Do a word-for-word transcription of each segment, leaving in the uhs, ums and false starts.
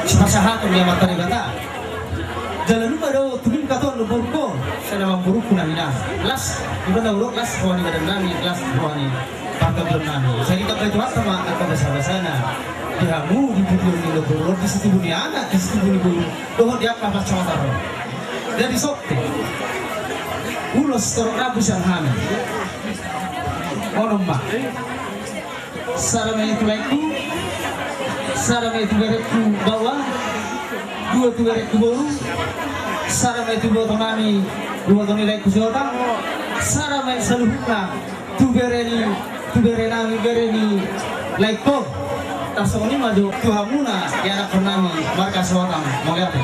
Sipasahaton ni Amanta Debata. Jala nunga do tumingkat on do borungkon, sai na mamborungkon nami na. Las, ibana urok las roha ni badan nami, las roha ni partabulon nami. Sai ditamba Tuhanta ma angka basabasana di hamu, di pudion ni lombu on, di situbu ni anak, di situbu ni boru, dohot di angka pansamotan on. Jadi songon i, ulos torop rambu sian hami. Onom ma. Sada ma i tu laengku, sada ma i tu berengku baoa, dua tu berengku boru, sada ma i tu iboto nami, iboto ni laengku Sihotang, sada ma i saluhutna tu bere ni, tu bere nami, bere ni laengku. Tarsongon i ma jo tu hamuna ianakhon nami marga Sihotang, mauliate.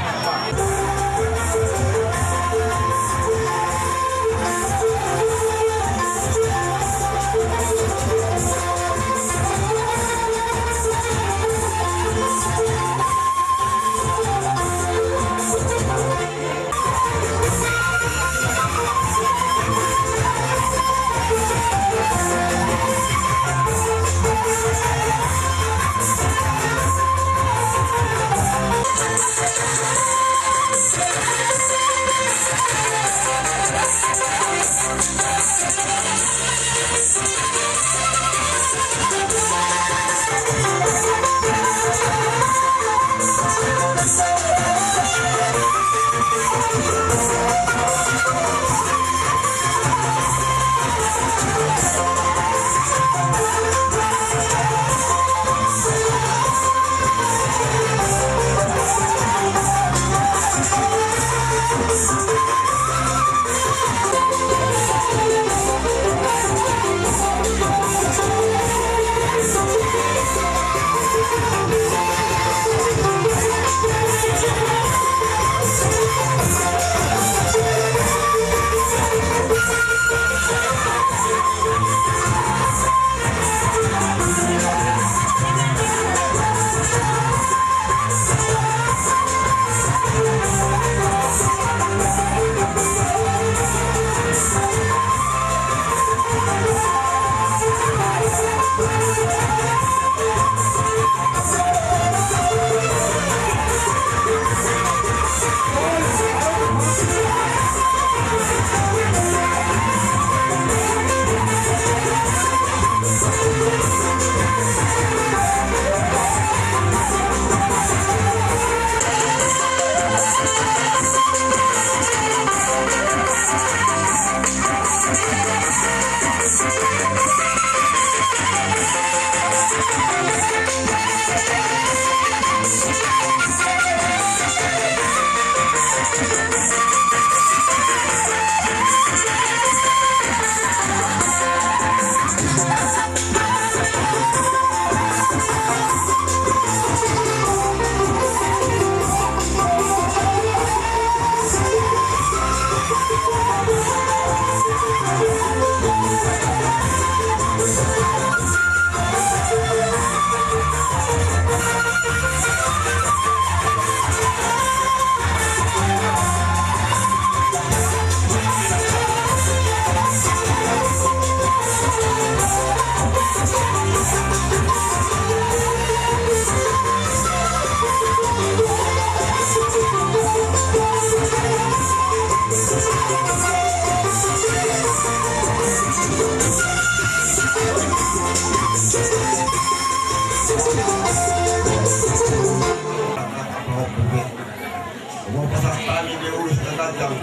Pasahat hami di ulos na ganjang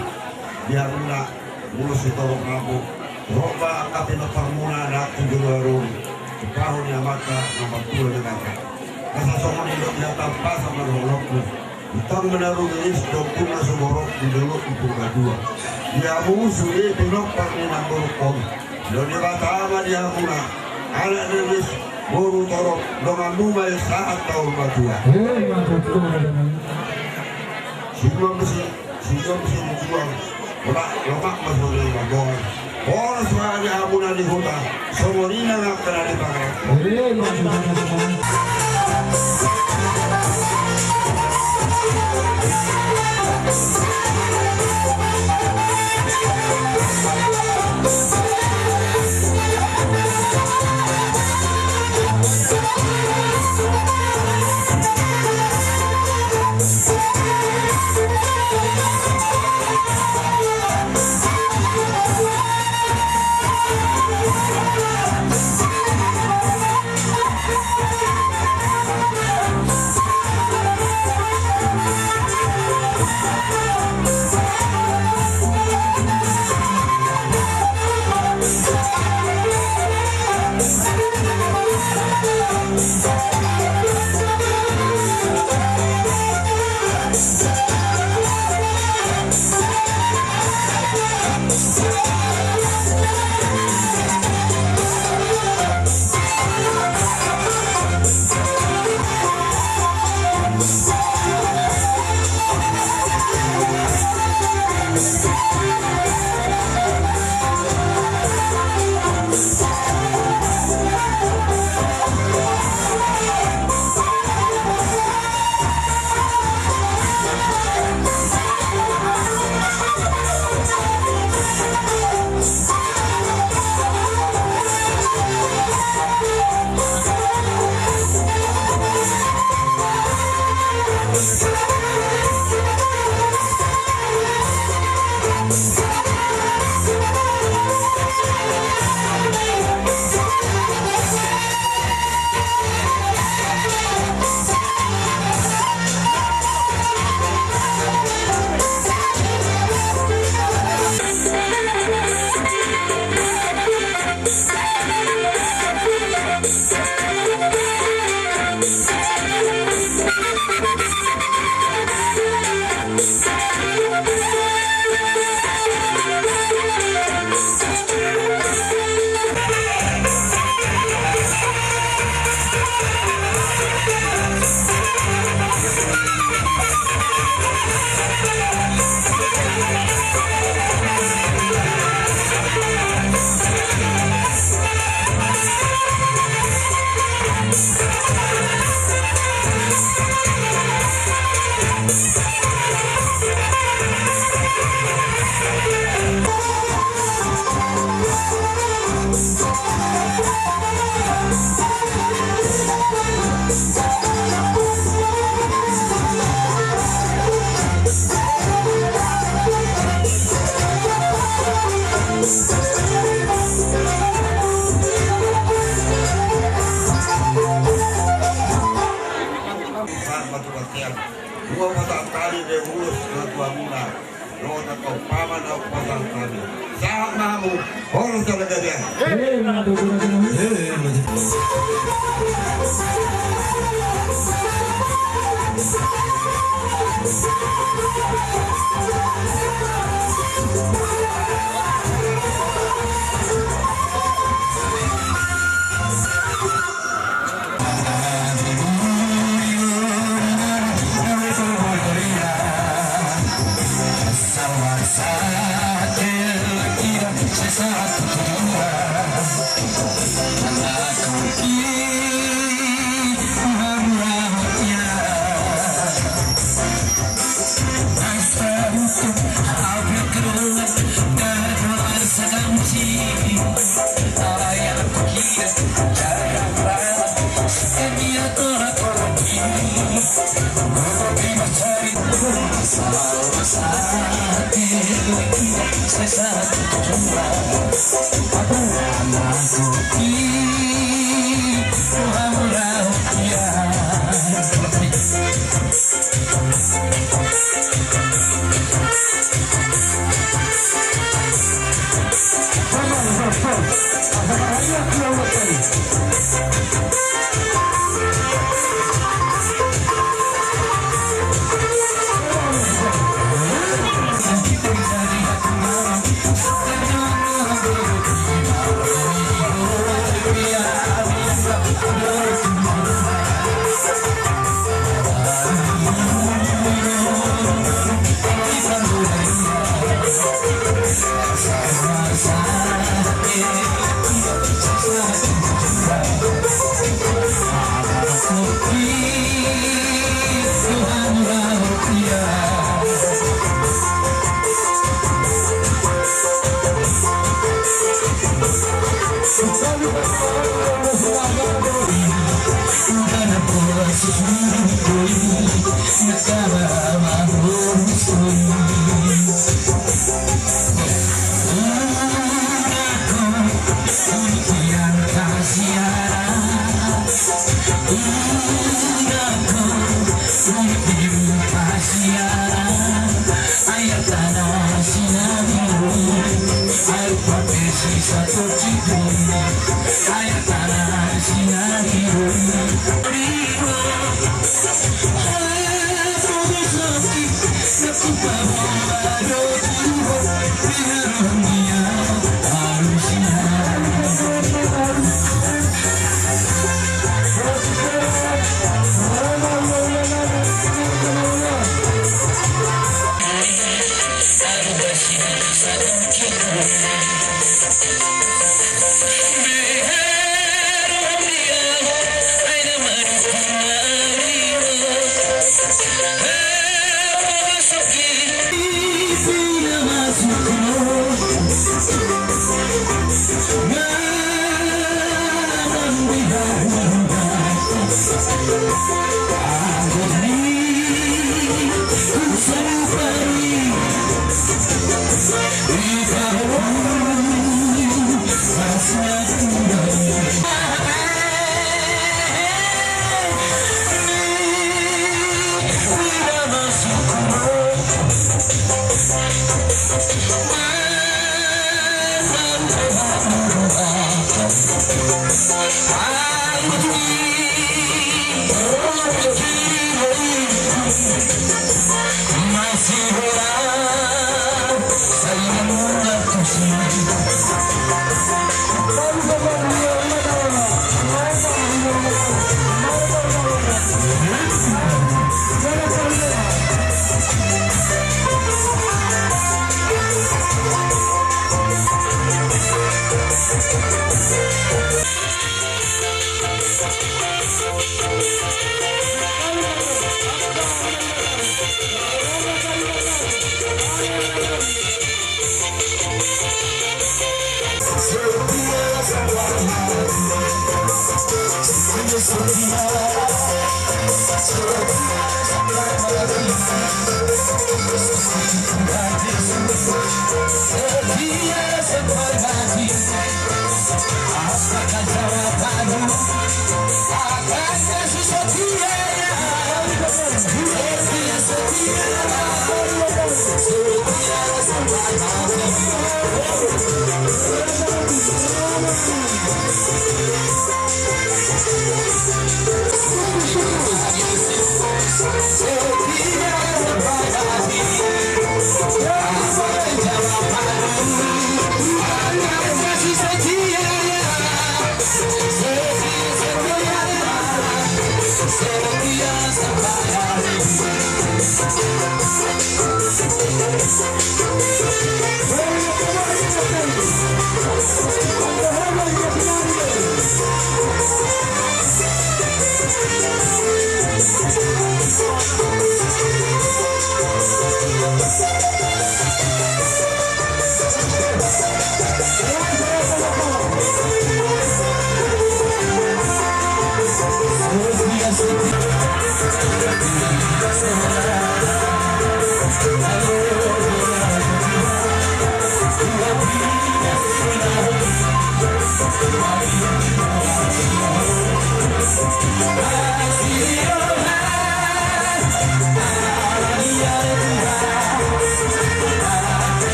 di hamuna, ulos sitorop rambu. Ro ma angka pinomparmuna na tu jolo aru, tu pahu ni amanta na martua Debata. Asa songon i do hata pasahat ma dohononku. Utang ma na rugi ris, dohot na sumorop di dolok di Purbatua. Di hamu sude pinompar ni namborungkon. Dao Debata ma di hamuna, anak ni ris, boru torop, donganmu ma i sahat tu matua. Eh, matua tu na dongan. Sinuan besi, sinuan besi ni juang. Ora, lomak ma songon i ma goar. Horas ma di hamuna di huta, songon i nang angka na di pangaranto. Eh, matua tu na dongan. Dua patang tali do ulos na tuamuna. Dua patang tali. Sahat ma hamu. Horas jala gabe.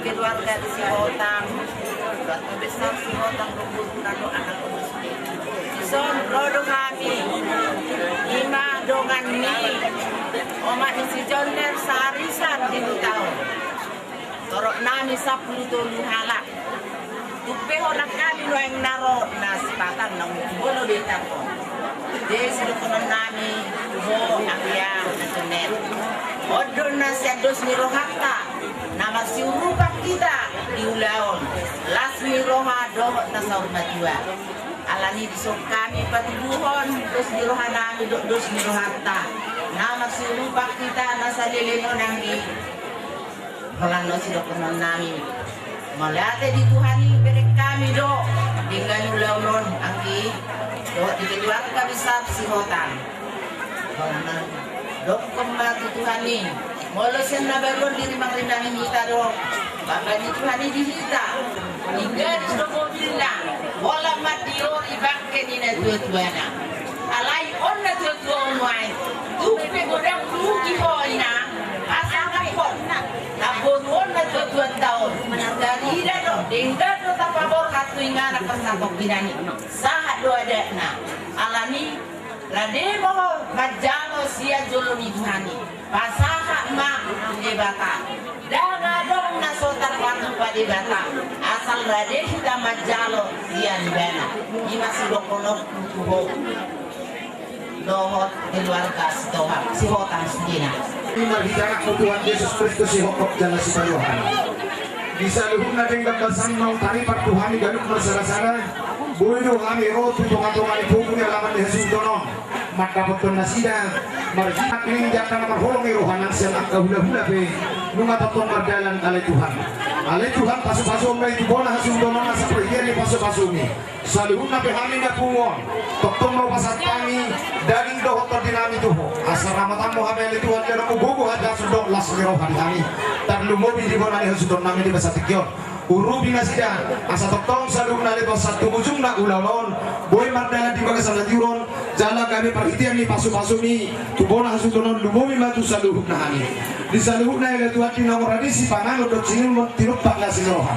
Keluarga di Sihotang, keluarga besar Sihotang, Luhut, Nando, anak. Dison ro do hami, ima dongan ni Omak ni si Jonder sarisan di huta on. Torop nami sampulu tolu halak. Tung pe holan hami nuaeng na ro na sipata na tubu molo di huta on. Jadi sidohonon nami tu ho, anggia na Jonder. On do na sian dos ni rohanta na marsiurupan hita di ulaon. Las ni roha dohot na saur matua. Alani dison hami patuduhon dos ni roha nami dohot dos ni rohanta na marsiurupan hita na saleleng on, anggi. Holan na sidohonon nami, mauliate di Tuhan i bereng hami do denggan ulaon on, anggi, dohot di keluarga besar Sihotan. Holan na didok ma tu Tuhan i, molo sian na baru on dirimangrimangi hita do, bapa ni Tuhan i di hita. Ingga do mobilna, holan ma diori bangke ni na tuatuana. Alai on na tuatua on nuaeng, tung pe godang rugi ho ina, pasangaphon namboru on na tuatuanta on. Tarida do, denggan do tapaborhat tu inganan parsatongkinan i. Sahat do adatna. Alani, rade ma ho manjalo sian jolo ni Tuhan i. Pasahat ma tu Debata. Ndang adong na so tarpanglupa Debata, asal rade hita manjalo sian Ibana. I ma sidohononku tu ho dohot keluarga Sitohang, Sihotan sudena. Marhite Anakmu Tuhan Jesus Kristus, sihophop jala sipaluahan, di saluhutna denggan basanna on taripar tu hami ganup marsalasala. Boi do hami ro tu tongatonga ni pogu ni alaman ni hasuhuton on mandapothon nasida, marhite angka na marholong ni roha nang sian angka hulahula pe nunga tongtong mardalan, ale Tuhan. Ale Tuhan, pasupasuhon ma i tu bona hasuhuton on asa parhitean ni pasupasumi, saluhutna pe hami na pungu on tongtong ma hupasahat hami daging dohot tondi nami tu ho, asa ramotanmu hami ale Tuhan, jala gogo hatihason dohot las ni roha di hami, tarlumobi di bona ni hasuhuton nami di bagasan tingki on. Urupi nasida, asa tongtong saluhutna ale Tuhan sahat tu ujungna ulaon on boi mardalan di bagasan na tiur on, jala gabe parhitean ni pasupasumi tu bona hasuhuton on, lumobi ma tu saluhutna hami. Di saluhutna ale Tuhan, di na mora di sipanganon dohot sinum-, tinumpak las ni roha,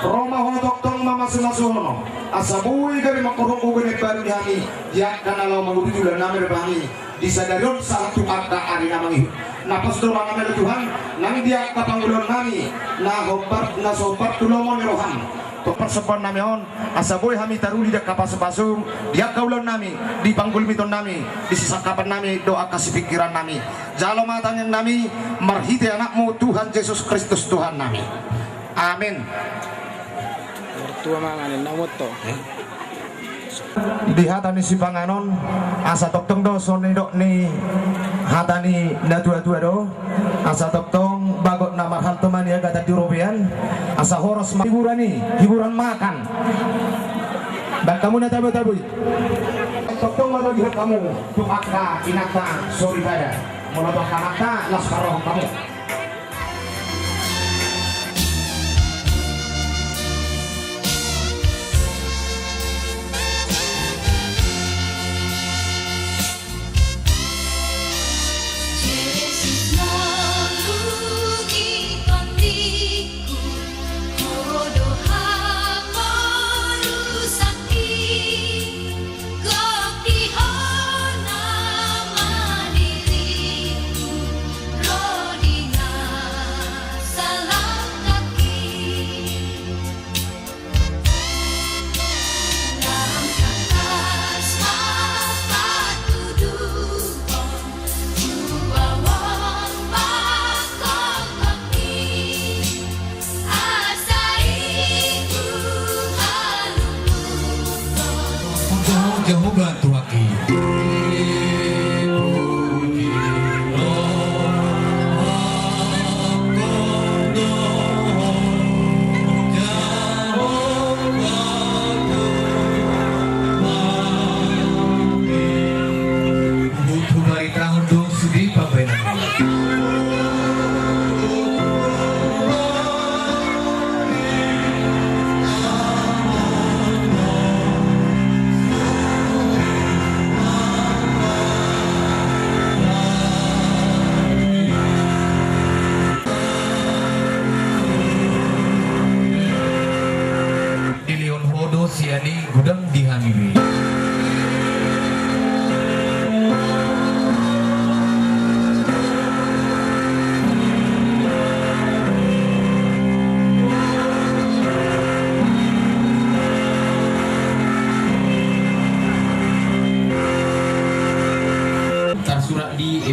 ro ma ho tongtong mamasumasuhon, asa boi gabe mangkorhon gogo na imbaru di hami di angka na laho mangudut ulaon nami dohot hami di sadari on sahat tu angka ari na mangihut. Na pos do roha nami ale Tuhan, nang di angka pangulaon nami na hombar, na so hombar tu lomo ni roham. Tong parsombaon nami on, asa boi hami taruli di angka pasupasum di angka ulaon nami, di panggulmiton nami, di sisangkapan nami dohot angka sipingkiran nami. Jalo ma tangiang nami marhite Anakmu Tuhan Jesus Kristus Tuhan nami. Amin. Martua mangan, inna moto. Di hata ni sipanganon, asa tongtong do songon nidok ni hata ni natuatua do, asa tongtong bagot na marhalto ma niagatan di robean, asa horas ma hiburan i, hiburan makan. Dang hamu na tabutabui. Tongtong ma do dihot hamu tu angka inanta soripada. Molo tu angka amanta, las parrohahon hamu.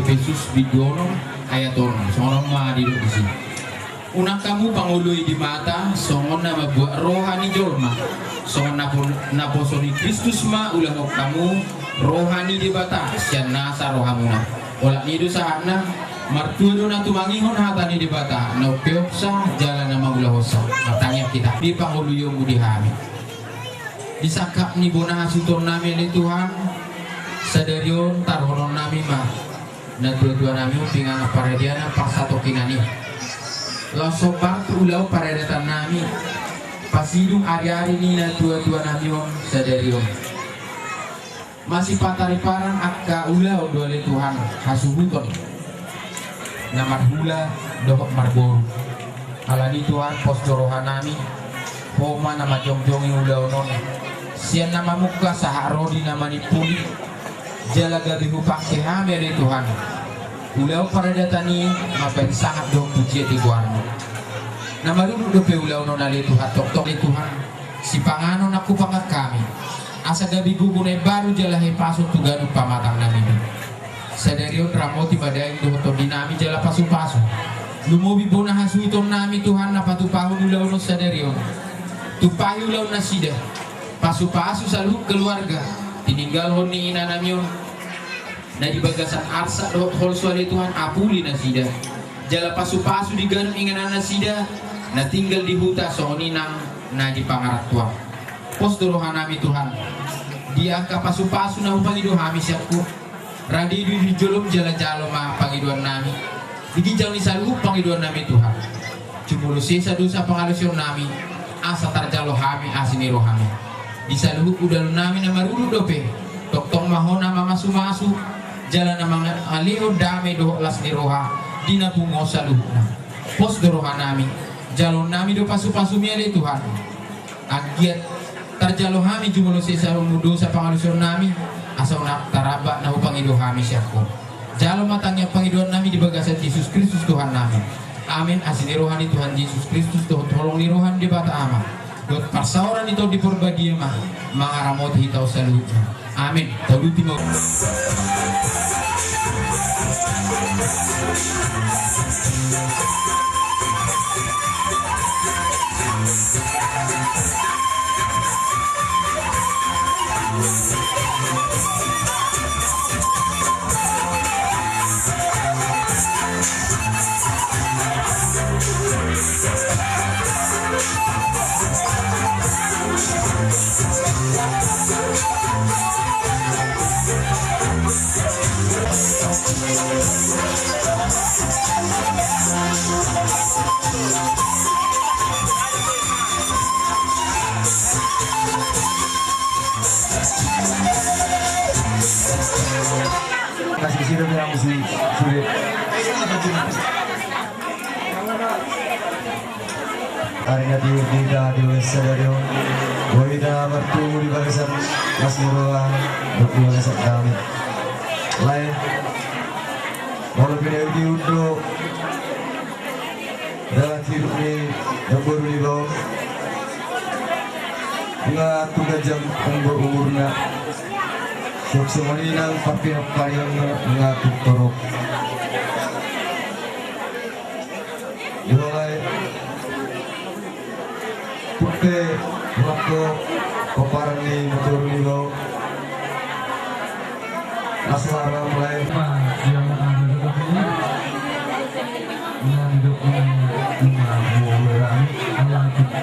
Efesus bindu onom ayat onom, songon on ma didok disi. Unang hamu pangoloi Debata songon na mambuat roha ni jolma, songon na po-, naposo ni Kristus ma ulahon hamu roha ni Debata sian nasa rohamuna. Olat ni i do sahatna, martua do na tumangihon hata ni Debata, na umpeopsa jala na mangulahonsa. Martangiang hita. Di pangoluionmu di hami. Di sangkap ni bona hasuhutonnami ale Tuhan, sadari on taruhononnami ma natuatuanami on pinangan paradianan parsatongkinan i. Laos sombar tu ulaon paradatannami, pasidung ariari ni natuatuanami on sadari on. Masipatariparan angka ulaon do ale Tuhan, hasuhuton na marhula dohot marboru. Alani Tuhan, pos do rohanami, Ho ma na manjongjongi ulaon on sian na mamungka sahat ro di na manimpuli. Jala gabe hupangke hami ale Tuhan ulaon paradatan i mambahen sangap dohot pujian di goarmu. Na marudut dope ulaon on ale Tuhan, tongtong ale Tuhan, sipanganon na hupangan hami, asa gabe gogo na imbaru jala hahipason tu ganup pamatangnami be. Sadari on ramoti ma daeng dohot tondinami jala pasupasu. Lumobi bona hasuhutonnami Tuhan na patupahon ulaon on sadari on. Tumpahi ulaon nasida. Pasupasu saluhut keluarga tininggalhon ni inanami on, na di bagasan arsak dohot holso ale Tuhan, apuli nasida. Jala pasupasu di ganup inganan nasida na tinggal di huta songon i nang na di pangarantoan. Pos do rohanami Tuhan di angka pasupasu na hupangido hami sian Ho. Rade do i di jolom jala jalo ma pangidoannami. Di ginjang ni saluhut pangidoannami Tuhan, jumolo sesa dosa pangalaosionnami, asa tarjalo hami asi ni rohami. Di saluhut udalonnami na marudut dope, tongtong ma Ho na mamasumasu jala na mangalehon dame dohot las ni roha di na pungu on saluhutna. Pos do rohanami, jaloonnami do pasupasumi ale Tuhan. Anggiat tarjalo hami jumolo sesa dosa pangalaosionnami, asa unang taramba na hupangido hami sian Ho. Jalo ma tangiang pangidoannami di bagasan Jesus Kristus Tuhannami. Amen. Asi ni roha ni Tuhan Jesus Kristus dohot holong ni roha ni Debata Ama dohot parsaoran ni Tondi Porbadia ma mangaramoti hita on saluhutna. Amen. Tauluti ma. Kasih sida bilang si sulit. Ari na tiur di hita di Wesa dari on. Boi hita martumu di bagasan las ni roha, di bagasan dame. Lae. Molo pinaihuthon do dalan hidup ni namboru niba on, nunga tung ganjang umur-umurna. Suksuk ma ninna parpinangkalion, nunga tung torop. Di ho lae. Tung pe, mangko pomparan ni namboru niba on. Asal aram lae. Ma, dia ma ada duduk ini. Nanduk ini, ini, ini, ini, ini.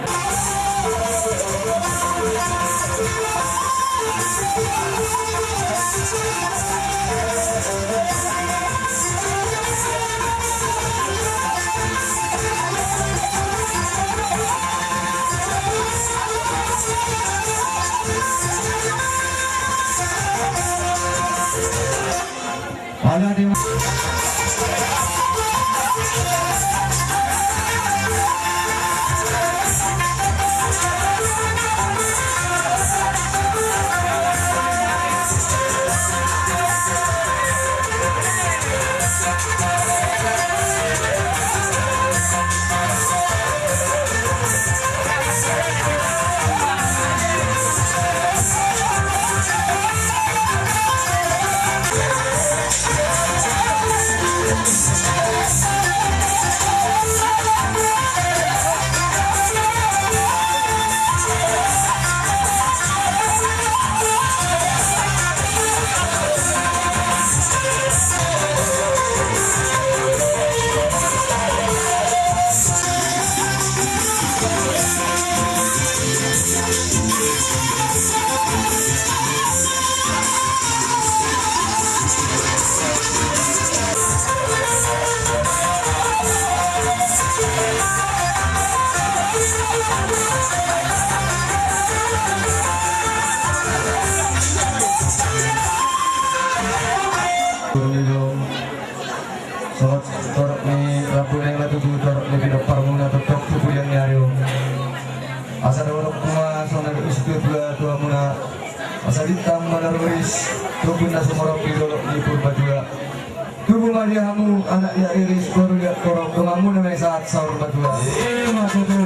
Ari hamu anak ia Iris, baru lihat korok, donganmuna ma i sahat saur matua. Ima tutu.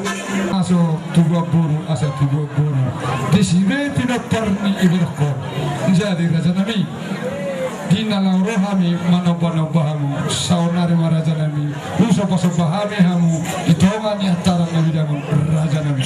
Asa tubuan boru, asa tubuan boru. Disi be pinantar ni iberko. Jadi rajanami, di na laho ro hami manomba-nomba hamu, saonari ma rajanami, husomba-somba hami hamu di tonga ni hantaran na binahen on, rajanami.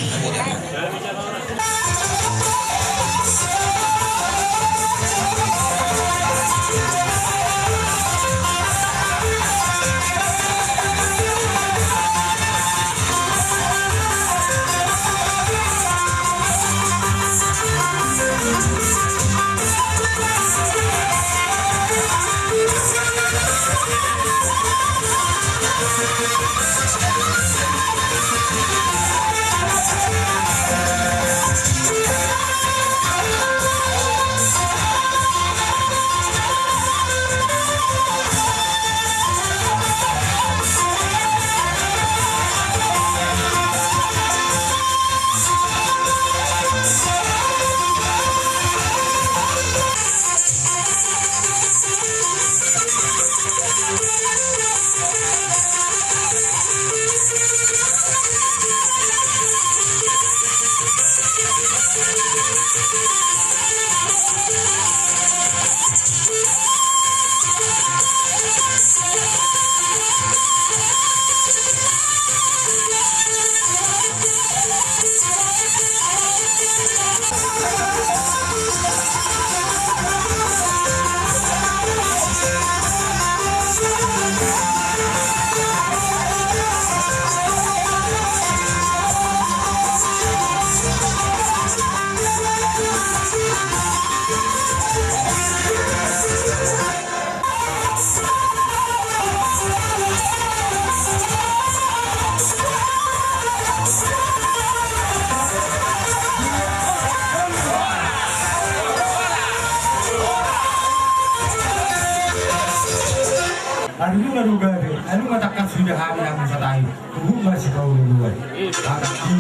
Aduh, aduh, gabe, aduh, matangkas sudah hami, hami satai. Tuhu ma sipaulu-uluan. Anak di,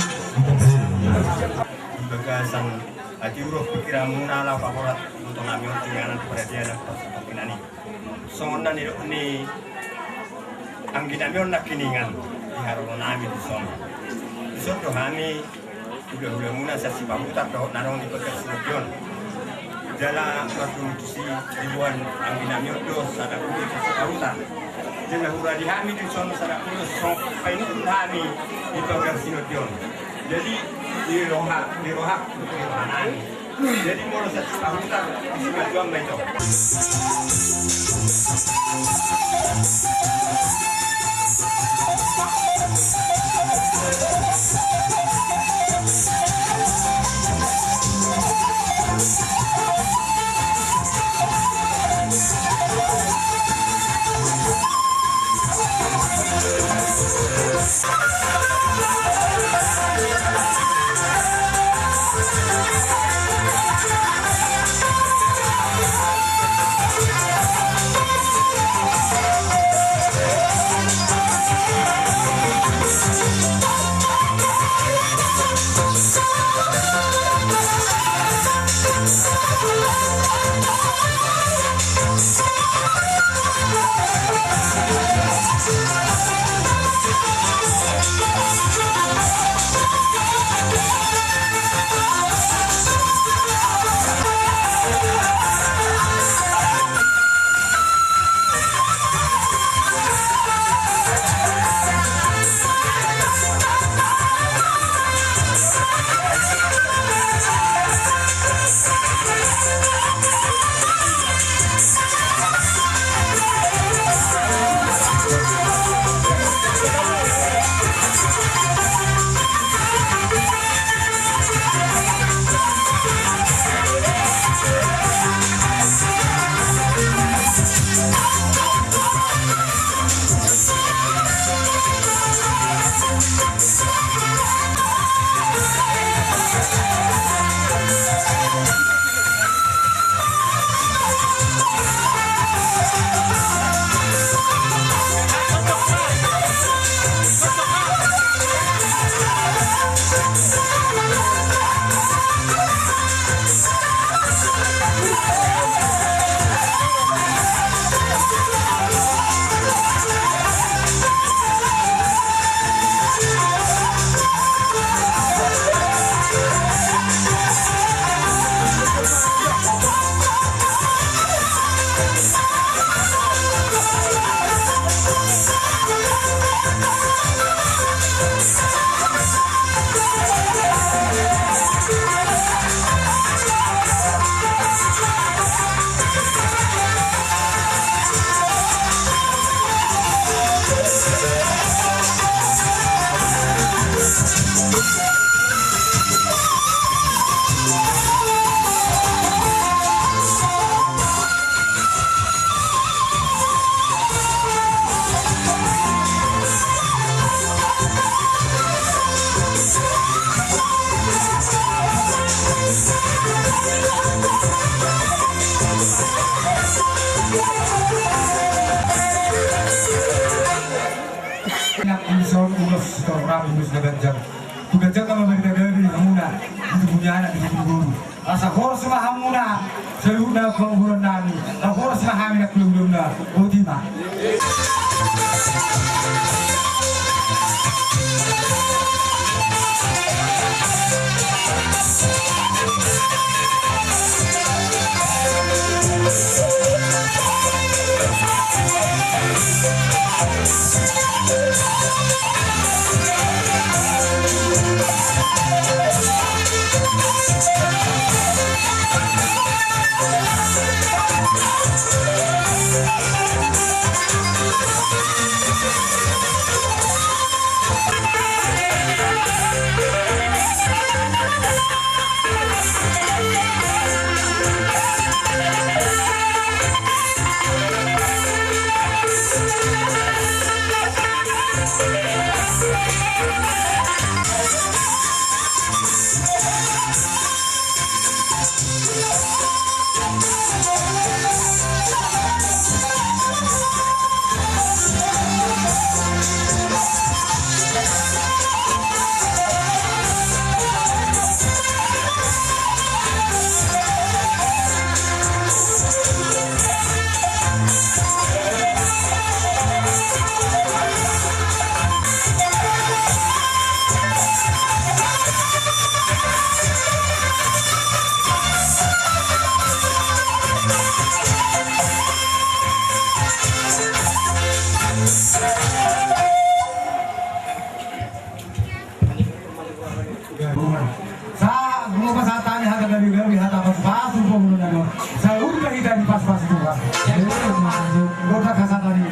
di bagasan hatiuron, pikiranmuna, laho paborat, untuk nami on tinganan, perhatian, perhatian i. Songon na nidok ni angginami on nangkiningan, di haroro nami dison. Dison do hami hula-hulamuna sian Sipahutar dohot na adong di pagar Sinodon. Jala mardomu tusi diboan angginami on do sada ulos sian Sipahutar. Jala huradi hami dison sada ulos songon paingot hami di pagar Sinodon. Jadi di roha, di roha, di roha nami. Jadi molo sian Sipahutar, disi ma tuan ma ito. Anak dison ulos sitorop rami ulos na ganjang. Tu ganjang na mambaritagabe hamuna di tubu ni anak di tubu ni boru. Asa horas ma hamuna saluhutna parngoluan nami. Asa horas ma hami na hulahulana. Botima. Sa, molo pasahat hami hata gabe-gabe, hata pasupasu, pamuna na do. Saluhut ma hita dipasupasu Tuhan. Godang hasahatan i.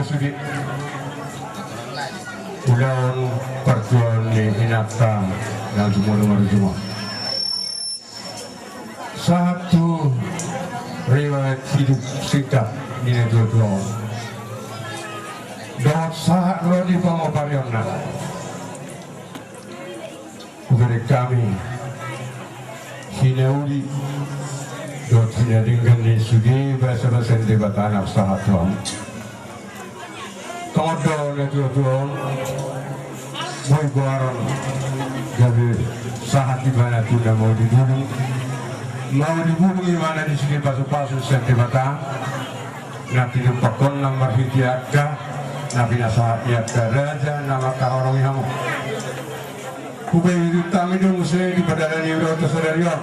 Sude. Ulaon partuaon ni inanta na jumolo marujung on. Sahat tu riwayat hidup singkat ni natuatua on. Dohot sahat ro di pangoparionna. Hubereng hami hinauli dohot hinadenggan ni sude basabasa ni Debata na sahat tu hamu. Tongon do natuatua on boi goaron gabe sahat ibana tu na mauli bulung. Mauli bulung ibana di sude pasupasu sian Debata. Na tinumpakkonna marhite angka na pinasahat ni angka raja na mangkaholongi hamu. Hubaen hami do muse di pardalanan ni ulaonta sadari on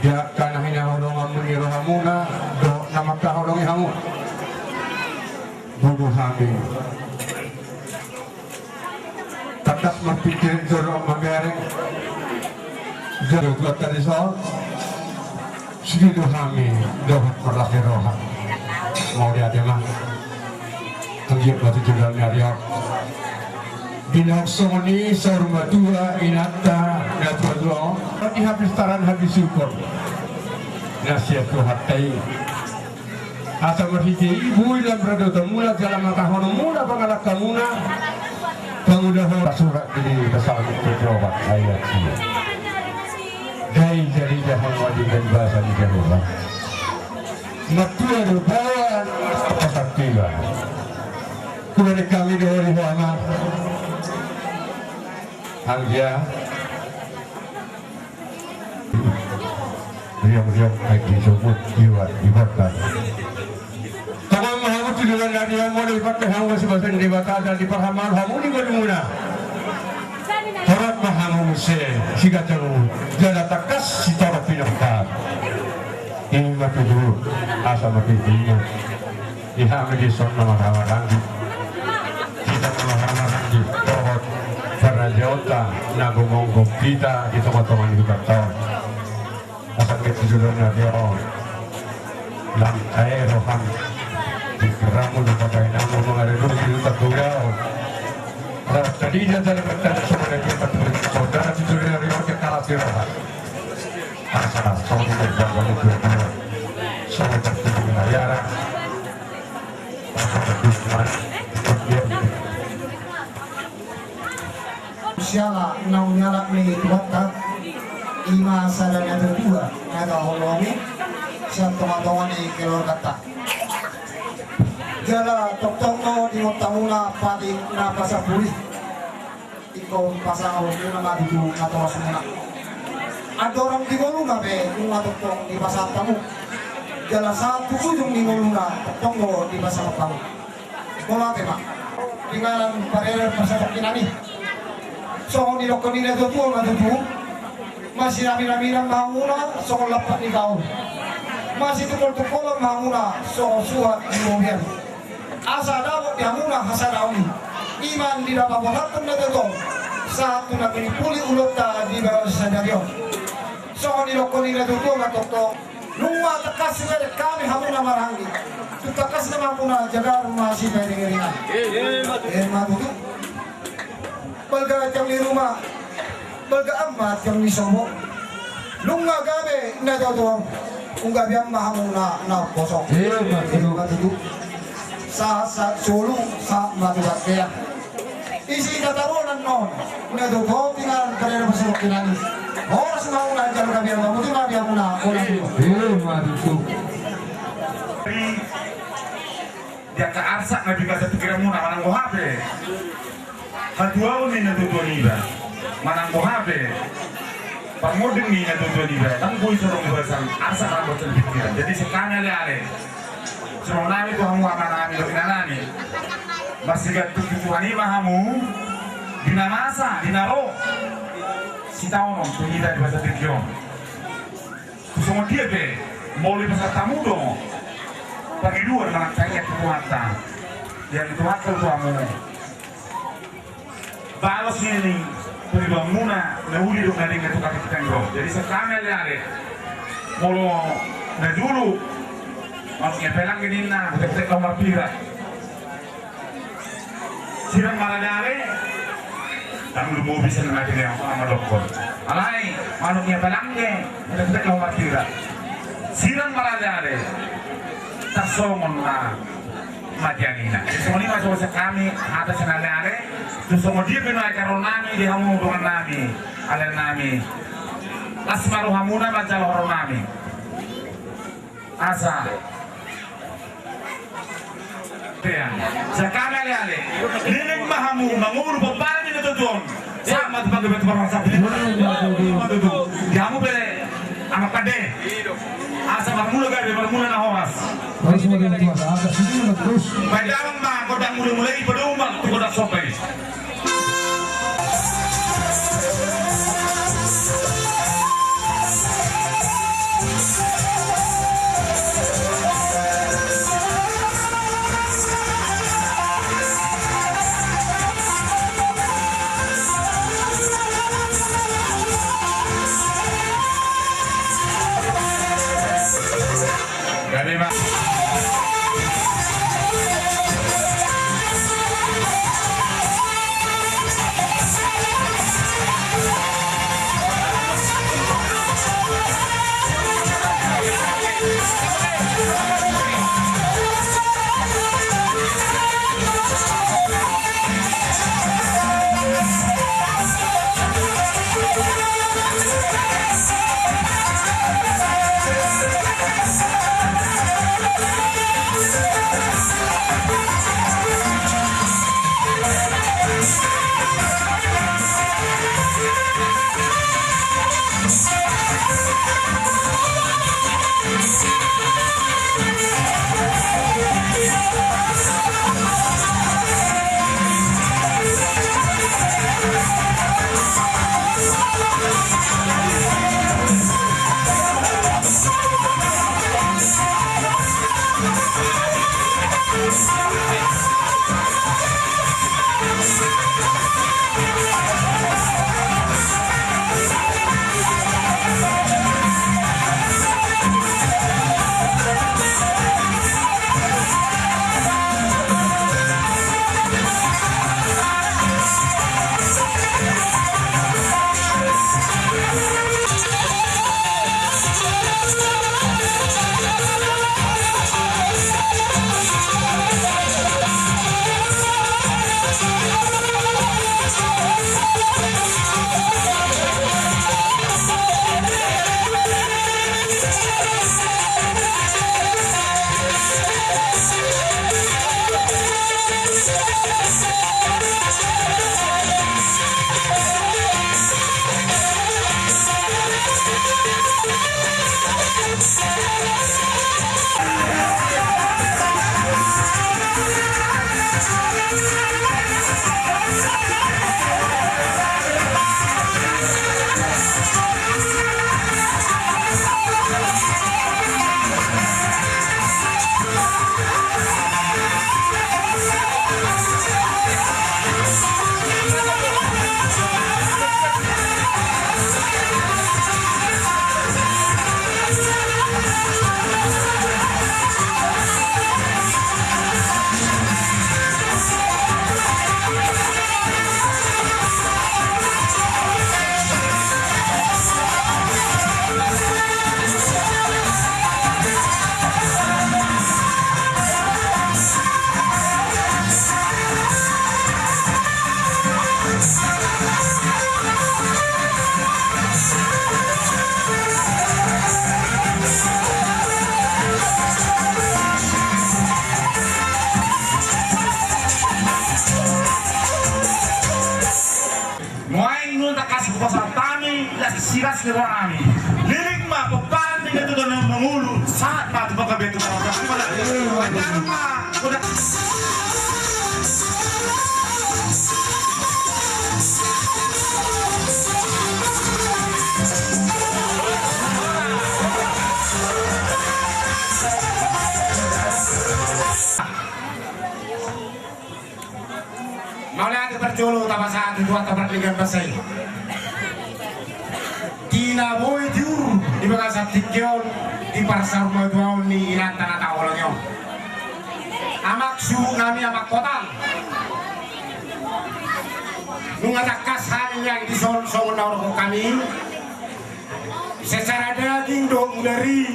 di angka na hinaholonganmu ni rohamuna dohot na mangkaholongi hamu. Bodo hami. Tangkas marpingkir jolo mamereng. Jolo tuat tadi son. Sude do hami dohot marlas ni roha. Mauliate ma. Anggiat ma tu joloan ni ari on. Di na songon i saur matua inanta natuatua on. Di hapistaran habisuhon. Na sian Tuhanta i. Asa marhite i boi lam radotanmuna jala mangkahononmuna pangalangkamuna. Pangulahon pasurat di pasangan pejobat ayat i. Dai jadi jahan wajib dan bahasa di Jahowa. Matua do baoa pasantiba. Kuda di kami do di hama. Anggia. Riong-riong aek di sumut iwa di bortan. Tongon ma hamu tu dongan na riong molo dipakke hamu masibasan Debata dan diparhamal hamu di ngolumuna. Torop ma hamu muse sigajangu jala tangkas sitorop pinangka. Ima tutu asa mapitingan. Di hami di son na marhamaranggi. Dohot harajaonta na gomgom hita di tongatonga ni hutanta on. Asa pe tu jolo na dia on. Lam ae roham. Di keramu di pakai namu mangare dulu di huta kudau. Nah, tadi dia dalam bertanya sama dia, dia bertanya sama dia, di jolo na dia on, dia kalah di roha. Asa, sama dia berjalan itu dia. Sama dia berjalan. Siala naung nialap ni Tuhanta, ima sada na tutu, na taholongi sian tongatonga ni keluarganta. Jala tongtong do di inganmuna patik na pasampulu i. Ingkon pasahatonmuna ma tutu na torasmuna. Andorang di ngoluna pe nunga tongtong dipasahat hamu. Jala sahat tu ujung ni ngoluna tongtong do dipasahat hamu. Mauliate ma. Di inganan parere parsatongkinan i. Songon nidok ni natuatua ma tutu. Masinaminaminan ma hamuna songon lampak ni gaol. Masitungkoltungkolan ma hamuna songon suhat ni bobian. Asa dapot di hamuna hasadaon i. Ima na dipaboahon natuatua on. Sahat tu na pinipuli ulaonta di bagasan sadari on. Songon nidok ni natuatua ma tongtong. Nunga tangkas sipedengkami hamuna marhahaanggi. Tung tangkas nama hamuna jagar masipadengiringan. Ima tutu. Balga tiang ni ruma. Balga ma tiang ni sopo. Nunga gabe natuatua on. Nunga gabe ma hamuna na poso. Ima tutu. Sahat sahat solu sahat ma tu bontean. Isi tataronan on. Natuatua on di inganan parere parsatongkinan i. Horas ma hamuna jala gabe ma mutu ma gabe hamuna. Ima tutu. Di angka arsak na di bagasan pingkiranmuna manang boha pe hatuaon ni natuatua niba manang boha pe parmonding ni natuatua niba, ndang boi so adong di bagasan arsak manang bagasan pingkiran. Jadi sian hami aleale, songon nami tu hamu amanami dohot inanami, marsigantung tu Tuhan i ma hamu di na masa di na ro sitaonon tu hita di bagasan tingki on. Songon dia pe molo dipasahat hamu do pangidoan manang tangiang tu Tuhanta, ia ni Tuhanta tu hamu. Balos ni pangidoanmuna na uli dohot na denggan tu hami tingki on. Jadi sian hami aleale, molo na jolo manuk ni ampela angge ninna, hutek-hutek laho marpira. Sirang ma aleale. Ndang lumobi sian na mate ni ampela mandokkon. Alai manuk ni ampela angge, hutek-hutek laho marpira. Sirang ma aleale. Tarsongon na mate angina. Songon i ma songon sian hami hata sian aleale. Tu songon dia pe nuaeng haroro nami di hamu dongan nami, aleale nami. Las ma rohamuna manjalo haroro nami. Asa. Pean. Sian hami aleale. Leleng ma hamu mangolu pomparan ni natuatua on. Sahat ma tu panggabean tu parhorasan. Di hamu pe amang pande. Asa marmula gabe, marmula na horas. Horas ma di tua, asa sini ma terus. Baen damang ma gondang mulamula i, padomu ma tu gondang somba i. Lilik ma pomparan ni Datu Tondi Mangolu, sahat ma tu panggabean tu parhorasan. Terima kasih. Udah. Mauliate, parjolo tapasahat tu Tuhanta pardenggan basa i. Di na boi tiur di bagasan tingki on, di parsarumatuaon ni inanta na taholongi on. Amak suhut nami, amak hotang. Nunga tangkas hami nian dison songon na hudok hami. Secara daging dohot mudar i,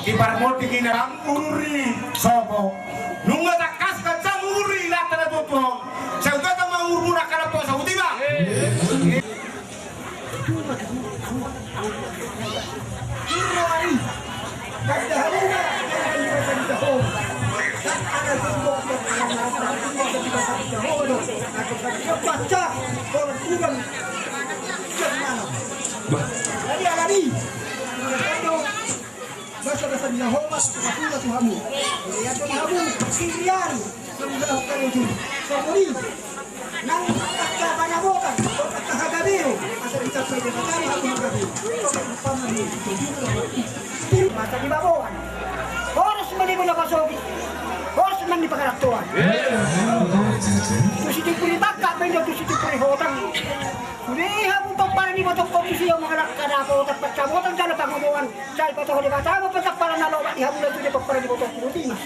di parmonding i na umur ni sopo. Nunga tangkas ganjang umur ni inanta na tuatua on. Sai uga tama umurmuna angka na poso, boti ma. Jadi alani, basa-basa ni Jahowa, basa-basa tu hamu. Jadi, ya, tu hamu, sirian, sirian, sirian, sirian. Nang angka panabotang, angka hagabeon, asa dicapai Debata ma tu hagabeon. Masa di baboan. Horas ma di bona pasogit. Horas ma di pangarantoan. Tu sitimpu ni bangka, baen do tu sitimpu ni hotang. Sude hamu pomparan ni ibotongkon, tu si hamu angka dapotan pansamotan jala pangomoan. Sai patoho Debata ma pansamotan na lomak di hamu, na sude pomparan ni ibotongkon, boti ma.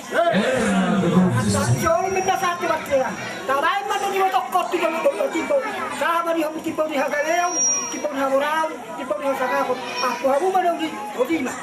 Asa jolo ma na sahat tu bontean. Tabaen ma tu ibotongkon, tu ibotongkon, tu ibotongkon. Sahat ma di hamu, tu ibotongkon, di hagabeon, tu ibotongkon, di hamoraon, tu ibotongkon, di hasangapon. Ampu hamu ma na uli, boti ma.